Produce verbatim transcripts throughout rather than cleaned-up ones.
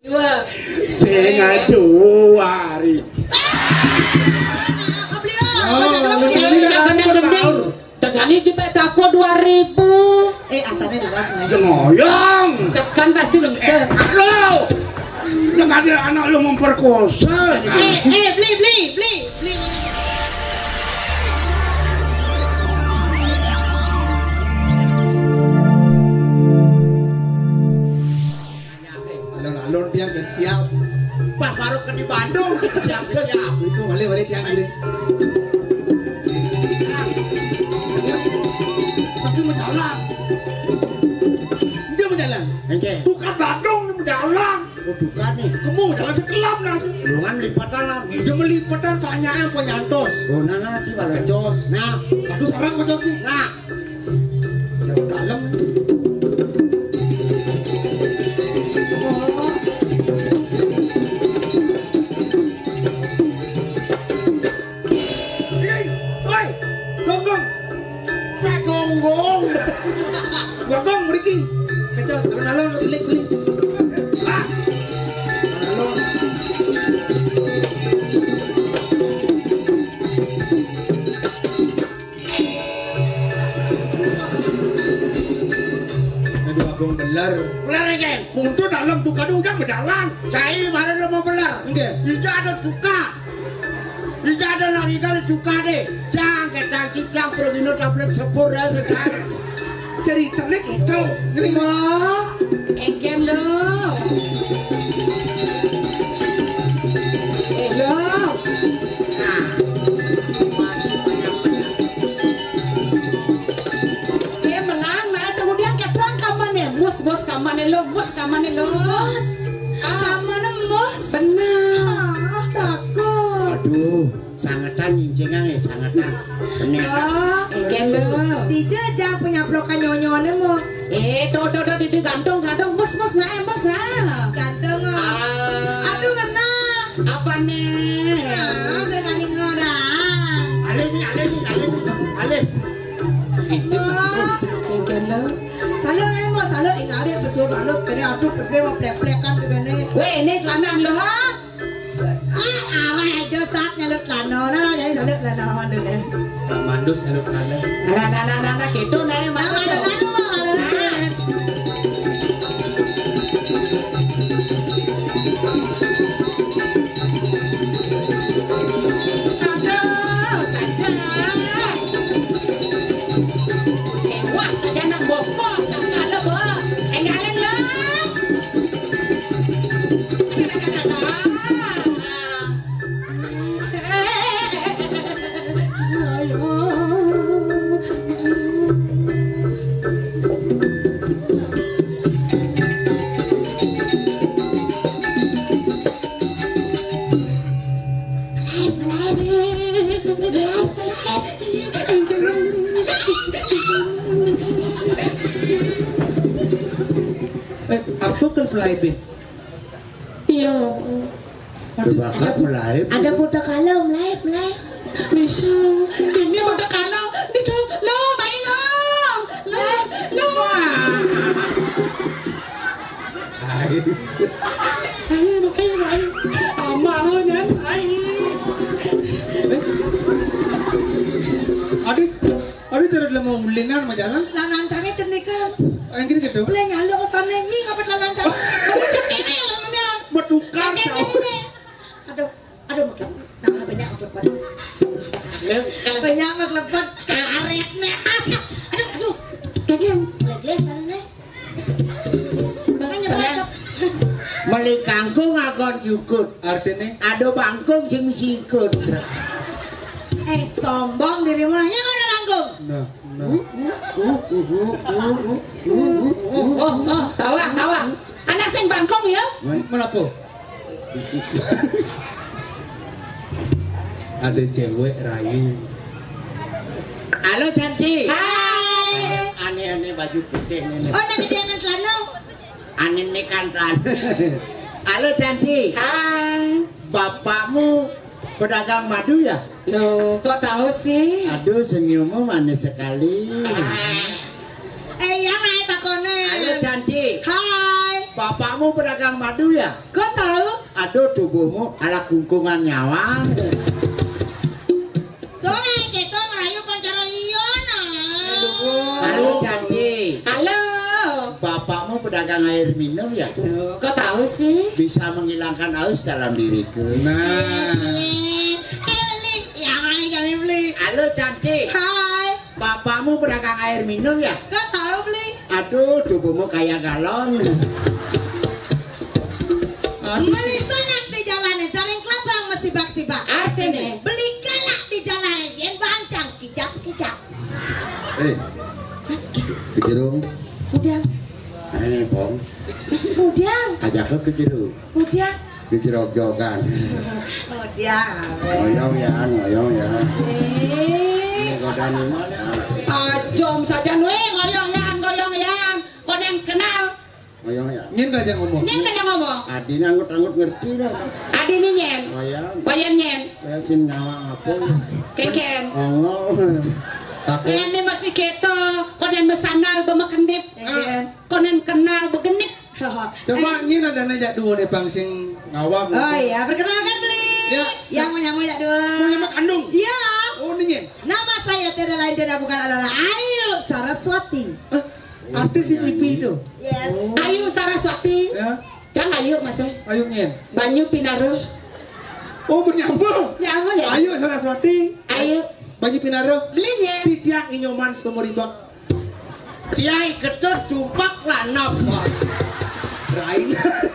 Sing aduh, wari. Beliau, Oh, kocok lalu dia. Ini kan Gendeng-gendeng. Sahur. Dengani jepit saku dua ribu. Eh, asalnya di bawah. Ngoyong. Sekan pasti bisa. Aduh. Yang ada anak lu memperkosa. Eh, eh, beli, beli, beli, beli. Alon-alon dia udah siap. Pas baru ke di Bandung, siap, siap. Itu balik-balik dia gini. Tapi mau jalan. Dia mau jalan. Oke. Bukan Bandung, dia mau jalan. Oh, bukan nih. Kamu jalan sekelam nasi. Lu kan lipatan lah. Dia melipetan banyak yang penyantos. Oh, nana sih balik. Jos. Nah, aku sekarang mau jos nih. Nah, jauh dalam. Hei, hei, dong, dong. Gong, gong. Gua gong mriki. Kecos, alon-alon, belik, belik. Ah. Alon. Aduh, Agung beler. Beler, Keng. Mundur dalam, tuh, kadung ujang berjalan. Saya mana lo mau beler? Enggak. Bisa ada suka. Bisa ada lagi kali suka deh. Cang, ketang cicang, pergino tablet sepur ya, sedang. Ceritanya gitu. Ngeri. Wah, engken lo. Eh, lo. Nah. Eh, melang, nah, kemudian ketuan kamarnya. Mus, bos, kamarnya lo, mus, kamarnya lo. Bos, Ah. Kamarnya mus. Benar. Ah, takut. Aduh, sangetan nyincingan ya, sangetan. Bener. Oh, Engken lo. Dija jang penyaplokan nyonyoannya mau. Eh, tuh, tuh, tuh, di, di gantung, gantung. Mus, mus, nah, eh, mus, nah. Gantung, oh. Ah. Aduh, ngena. Apa nih? Ah, saya paling orang. Alih nih, alih nih, alih nih, alih. Itu. Oh. Engken lo. Selalu nih, mau selalu ingat dia besur halus, kene aduh, pepe mau plek-plekan ke kene. Weh, ini celana lo, ha? Ah, awak aja sap nyalut celana. Nah, jadi selalu celana awak dulu deh. Pak Mandus selalu celana. Nah, nah, nah, nah, nah, gitu, nah, Nah, Mandus. Malu-malu, mau malu-malu. Aduh, saja. Eh, wah, saja nak bokok, sakala, bah. Enggalin lah. Eh, apa kan pelai, Bin? Iya. Ada bakat melahir. Ada budak kalau melahir, melahir. Bisa. Ini budak kalau itu lo main lo. Lo, lo. Hai. Ayo, ayo, ayo. Ama lo nyan. Ayo. Aduh. Aduh, terus lama ulinan majalah. Lanang cange cendekan. Yang gini gitu. Boleh nyaluk ke sana, nyi ngapa lanang cange? Boleh cekene lawannya. Bertukar. Oke, oke, oke. Aduh, aduh, makin. Nah, banyak lepet. Ya. Banyak lepet. Karetnya. Aduh, aduh. Kagak. Legless sana. Makanya masuk. Meli kangkung agon jukut. Artinya? Ada bangkung sing sikut. Eh, sombong dirimu. Yang ada bangkung. Nah, nah. Oh, oh, oh, tawang, tawang. Anak sing bangkung ya? Men-, menapa? Ada cewek rayu. Halo, Cantik. Hai. Aneh-aneh baju putih ini. Oh, nanti dia nang celana. Aneh nih kan, Ran. Halo, Cantik. Hai. Bapakmu pedagang madu ya? Loh, kok tahu sih? Aduh, senyummu manis sekali. Eh, yang naik takonan. Halo, Cantik. Hai. Bapakmu pedagang madu ya? Kok tahu? Aduh, tubuhmu ala kungkungan nyawa. Soalnya kita merayu pancara iya nah. Halo, Cantik. Halo. Bapakmu pedagang air minum ya? Loh, kok tahu sih? Bisa menghilangkan haus dalam diriku. Nah. Iya, iya. Ayo, Li. Yang mana kami beli? Halo, Cantik. Hai. Bapakmu pedagang air minum ya? Kok tahu beli? Aduh, tubuhmu kayak galon. Beli salak di jalan, taring kelabang masih bak-sibak. Artinya? Beli galak di jalan, yen bancang kijap-kijap. Eh, ke jero. Udah. Eh, Pong. Udah. Ajak ke jero. Udah. Di jero jogan. Udah. Ngoyong ya, ngoyong ya. Eh. Ini godaan di mana? Ajom saja, weh, ngoyong ya, ngoyong ya. Konen kenal. Ngoyong ya. Nyen aja ngomong. Nyen aja ngomong. Adine anggut-anggut ngerti dah. Adine nyen. Ngoyong. Wayan nyen. Ya, sin nama apa? Keken. Ongol. Takut. Ini masih keto, konen mesandal bemekenip. Keken. Konen kenal begenip. Coba nyen ada aja dua nih, Pang, sing ngawak. Oh iya, perkenalkan beli. Ya. Yang mau nyamuk ya dua. Mau nyamuk kandung? Iya. Oh, ini nyen. Nama saya tiada lain tiada bukan adalah Ayu Saraswati. Eh, artis si T V itu. Yes. Oh. Ayu Saraswati. Ya. Cang Ayu, Mas, eh. Ayu nyen. Banyu Pinaruh. Oh, menyambung. Nyambung ya? Ayu Saraswati. Ayu. Banyu Pinaruh. Beli nyen. Titiang Inyoman seumur hidup. Tiai Ketut Tumpak Lanap. Rainan.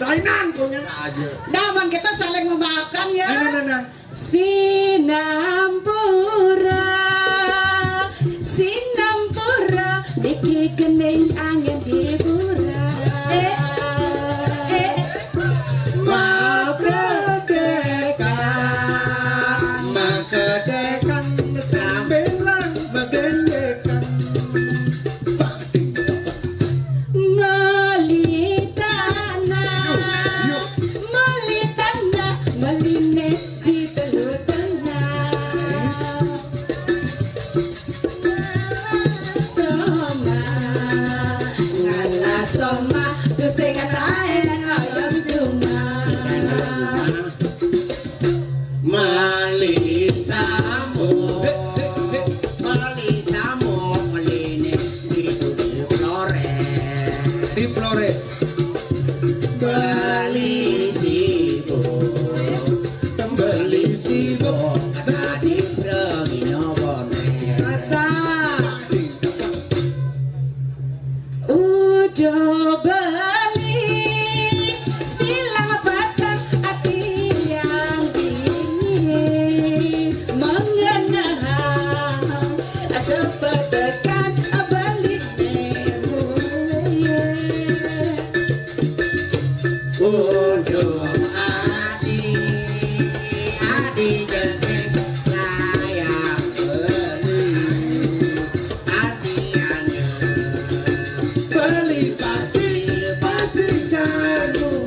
Rainan punya aja. Nah, man, kita saling memaafkan ya. Nah, nah, nah, nah. Sinampura, sinampura, niki kening angin di pura. Eh, eh. Maaf kedekan, maaf kedekan, sambilang magendekan. Meli tanah, meli tanah, meli neh di Telu Tengah. Soma, ngalah soma, tusing taen ayam cuma. Meli samuk, meli samuk, meli ni di Flores. Di Flores. Beli sibuk, beli sibuk, tadi pergi nobone. Masa? Udo beli, silang patah hati yang dingin, mengenang sepetekan beli. Udo adi, adi jengking saya beli. Artiannya beli pasti, pasti kamu.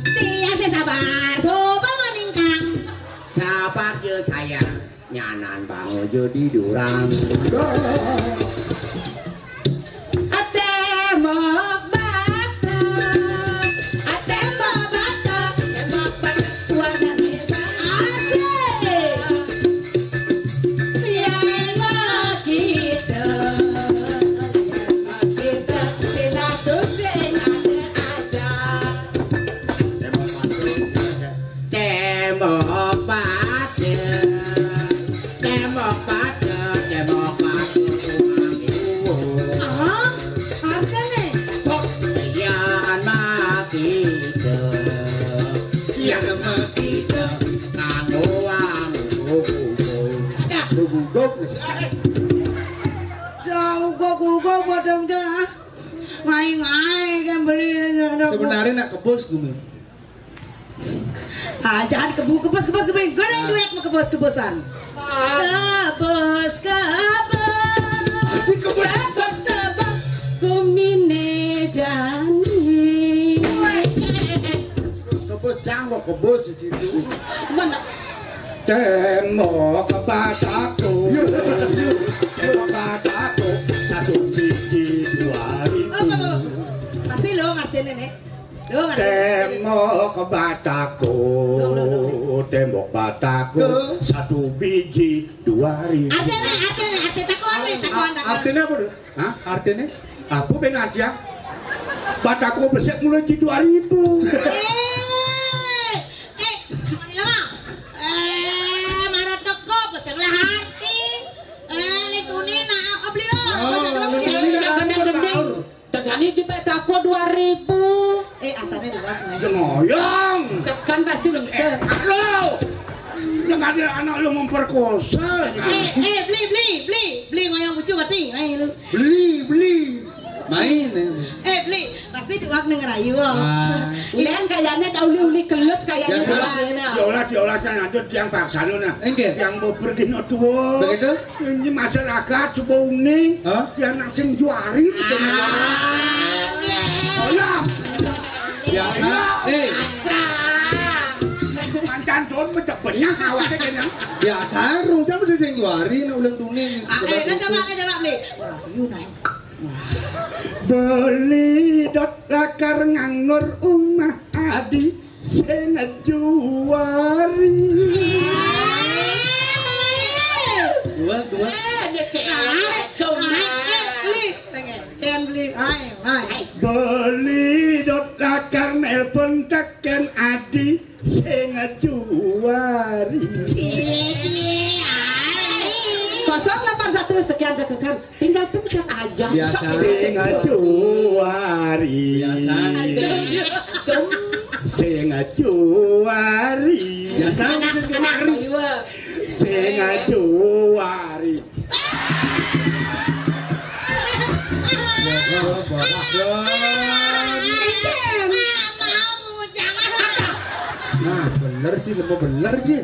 Tiang sing sabar, coba meningkang. Sabar ya sayang, nyanan bangun jadi durang. Tembok bata, tembok bata, tembok bata, warnanya asik. Yang mau kita, kita, kita tuh sing ada-ada. Tembok patung, tembok patung, tembok patung, tembok patung. Ah, artinya? Kok yang mau kita, yang mau kita, nganggo anu, guguk. Ada. Guguk, guguk. Jauh guguk, guguk, padahal ah. Ngai-ngai kan beli. Sebenarnya nak kebus gue. Ah, jangan kebu-, kebus, kebus, kebus. Gue ada yang duet sama kebus-kebusan. Kebus, kebus. Kebus, kebus. Kebus, kebus. Gumine jani. Kebus, jangan mau kebus di situ. Mana? Tembok bataku. Tembok bataku. Satu siji dua ribu. Apa, apa, apa? Pasti lo ngerti nih. Tembok bataku, tembok bataku, satu biji dua ribu. Artinya, artinya, artinya, takon, takon, takon. Artinya apa tuh? Hah? Artinya? Apa ben artinya? Bataku besek mulai di dua ribu. Eh, eh, Lima. Eh, marah teko, besek lah hati. Eh, ini tuni, nah, apa beliau? Oh, apa jago ini dia? Ini kan gendeng. Tegani juga sako dua ribu. Eh, asalnya di mana? Ngoyong. Sekan pasti bisa. Lo. Yang ada anak lu memperkosa. Eh, eh, beli, beli, beli, beli ngoyong bucu mati. Ayo lu. Beli, beli. Main ya. Eh, beli, pasti duak neng rayu. Ah. Lian kayaknya dah uli-uli kelus kayaknya. Ya, sudah. Diolah, diolah, saya lanjut yang paksa lu, nah. Enggak. Yang mau pergi no tua. Begitu? Ini masyarakat coba uning. Hah? Ya anak sing juari gitu. Ah. Oh ya. Biasa. Eh. Mancan don becek banyak awaknya kayaknya. Biasa, rung jam sih sing juari, nah, ulang dunia. Ah, eh, nah, coba, nah, coba, beli. Orang you naik. Beli dot lakar nganggur umah adi sing juari. Dua, dua. Beli dot lakar nelpon teken adi sing juari. Kosong delapan satu sekian sekian. Tinggal pencet aja. Biasa. Sing juari. Biasa. Sing juari. Biasa. Sing juari. Nah, bener sih, lemah bener sih.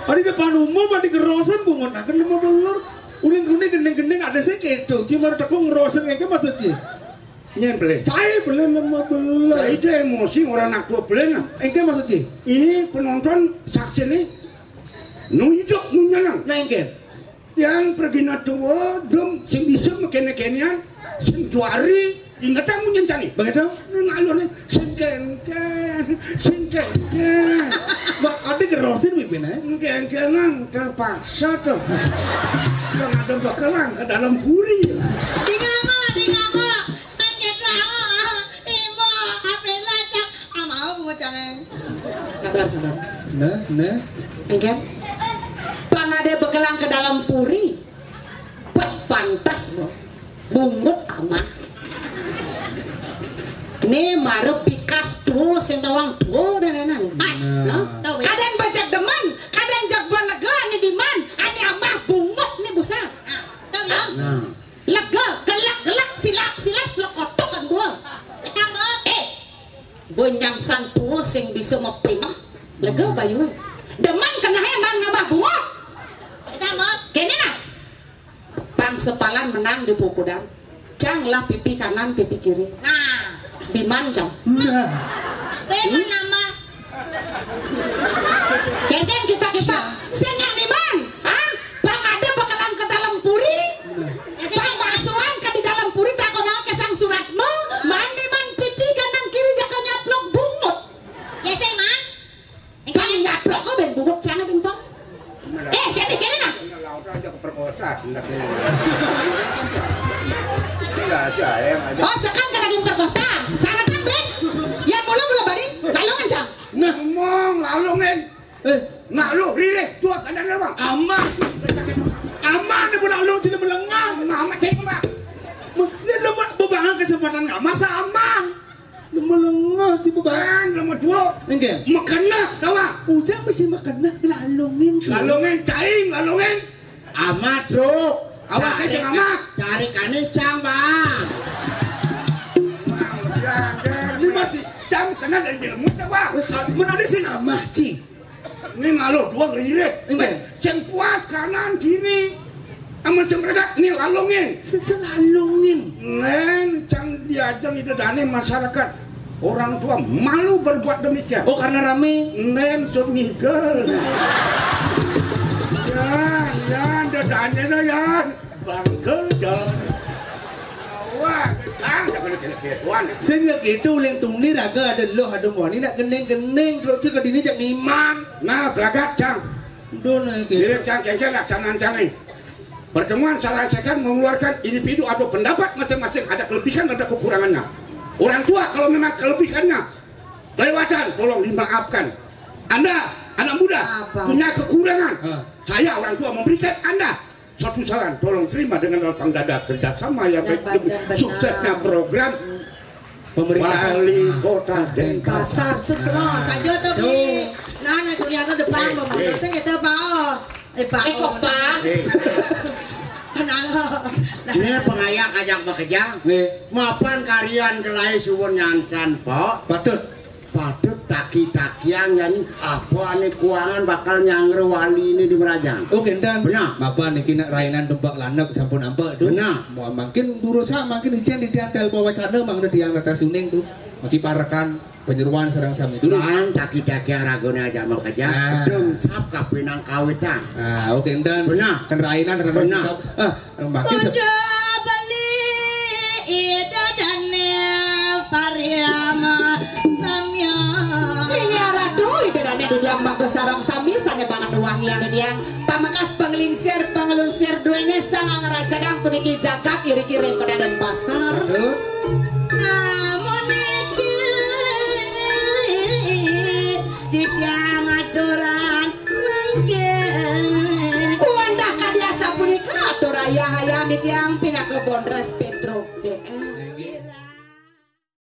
Ada depan umum, ada kerosan, bungut akan lemah bener. Uling kuning gending-gending ada sih keto, cuma ada tepung ngerosan, engke maksud sih. Nyen beli. Saya beli lemah bener. Saya itu emosi orang nak dua beli nah. Engke maksud sih. Ini penonton saksi nih. Nu hidup nu nyenang. Nah, engke. Yang pergi na tua, dum sing bisa mekene-kenean, sing juari, ingetan mu nyencani. Begitu? Ngalur nih, sing kengken, sing kengken. Wah, ada gerosin mimpin eh. Kengkenan terpaksa tuh. Yang ada bekelang ke dalam puri. Di ngama, di ngama. Sakit lah. Imo, apa lacak? Ah, mau bungut cangen. Sabar, sabar. Nah, nah. Engke. Pang ada bekelang ke dalam puri. Wah, pantas lo. Bungut amat. Nih marep bikas tuh sing tawang tuh dan enak. Pas, nah. Kadang bajak demen, kadang jak balega nih diman, ane amah bungut nih busa. Nah, tahu ya? Nah. Lega, gelak-gelak, silap-silap, lekotok kan gua. Kita mau. Eh, gonjang santua sing bisa mepinah. Lega bayu. Demen kena emang ngabah bungut. Kita mau. Kene nah. Pang sepalan menang di pukudan. Cang lah pipi kanan, pipi kiri. Nah. Biman cang. Nah. Bener nama. Keten kipak-kipak. Sing yang di man? Hah? Bang ada bekelang ke dalam puri? Bang basuhan ke di dalam puri tak kenal ke sang suratmu? Man di man pipi kanan kiri jaga nyaplok bungut. Ya saya man. Bang nyaplok kok ben bungut jangan ben bang. Eh, jadi gini nah. Laut aja keperkosa, hendaknya. Iya aja, ya, aja. Oh, sekarang kena lagi perkosa. Syaratnya ben. Ya mula mula bari, lalu kencang. Nah, ngomong lalu men. Eh, nak lu rilih tuak ada apa? Aman. Aman dia pun lu sini melengah. Aman cek apa? Dia lu buat bebangan kesempatan nggak masa aman. Lu melengah si bebangan. Bang, nomor dua. Nggih. Mekena, tawa. Ujang mesti mekena lalungin. Lalungin caing, lalungin. Amat, Bro. Awak cari aja amat. Cari kane cang, Bang. Ini masih cang kena dan jelemu, tawa. Menadi sing amah, Ci. Ini malu dua ngirit. Enggak. Sing puas kanan kiri. Amun sing mereka ini lalungin. Sing selalungin. Nen cang diajeng itu dane masyarakat. Orang tua malu berbuat demikian. Oh, karena rame. Nen suruh ngigel. Ya, ya, dadane no ya. Bangkel jalan. Wah. Cang, jangan kena kelakuan. Sing ya gitu, uling tuni raga ada loh, ada muani nak gening-gening, terus ke dini jak niman. Nah, belagat, Cang. Duh, nah, gitu. Mirip, Cang, Cang, laksanaan, Cang, eh. Pertemuan saya rasakan mengeluarkan individu atau pendapat masing-masing, ada kelebihan, ada kekurangannya. Orang tua kalau memang kelebihannya kelewatan, tolong dimaafkan. Anda, anak muda, Apa? punya kekurangan. Hah. Saya, orang tua, memberikan Anda satu saran, tolong terima dengan lapang dada, kerjasama yang Yang baik demi benar-benar. suksesnya program Pemerintah. Wali Kota Denpasar. Pasar, sukses semua. Saja tuh, Bi. Nah, nah, dunia ke depan, Eh, Bang. eh. Saya kata, Pak. Eh, Pak. Eh, kok, Pak? Eh. Tenang. Ini pengaya kajak bekerja. Eh. Mapan karian kelai suwun nyancan, Pak. Patut. Patut taki-takiang, yani apa ane kuangan bakal nyangre wali ini di Merajang. Oke, dan Benar. Mapan niki nak rainan tumpak lanek sampun ampe tu. Benar. Mau makin durusa, makin ijen di tiang tel wacana, mangda tiang rata suning tu. Maki parekan penyeruan sareng sami dulu. Lan taki-takiang ragone aja makajang. Nah. Deng sap kapining kawitan. Nah, oke, dan Benar. Kan rainan rada Benar. sikap. Ah, Mangke sep- Pada beli Ida Dane Pariama Samya. Sini ratu Ida Dane didiang mangku sareng sami sane banget wangi yang didiang. Pamekas penglingsir, pengelungsir duene sang anggrajagang puniki jagat iriki ring Kota Denpasar. Aduh. Amun niki didiang aturan mangke. Wantah kadi asapunika atur ayah-ayah didiang pinaka bonres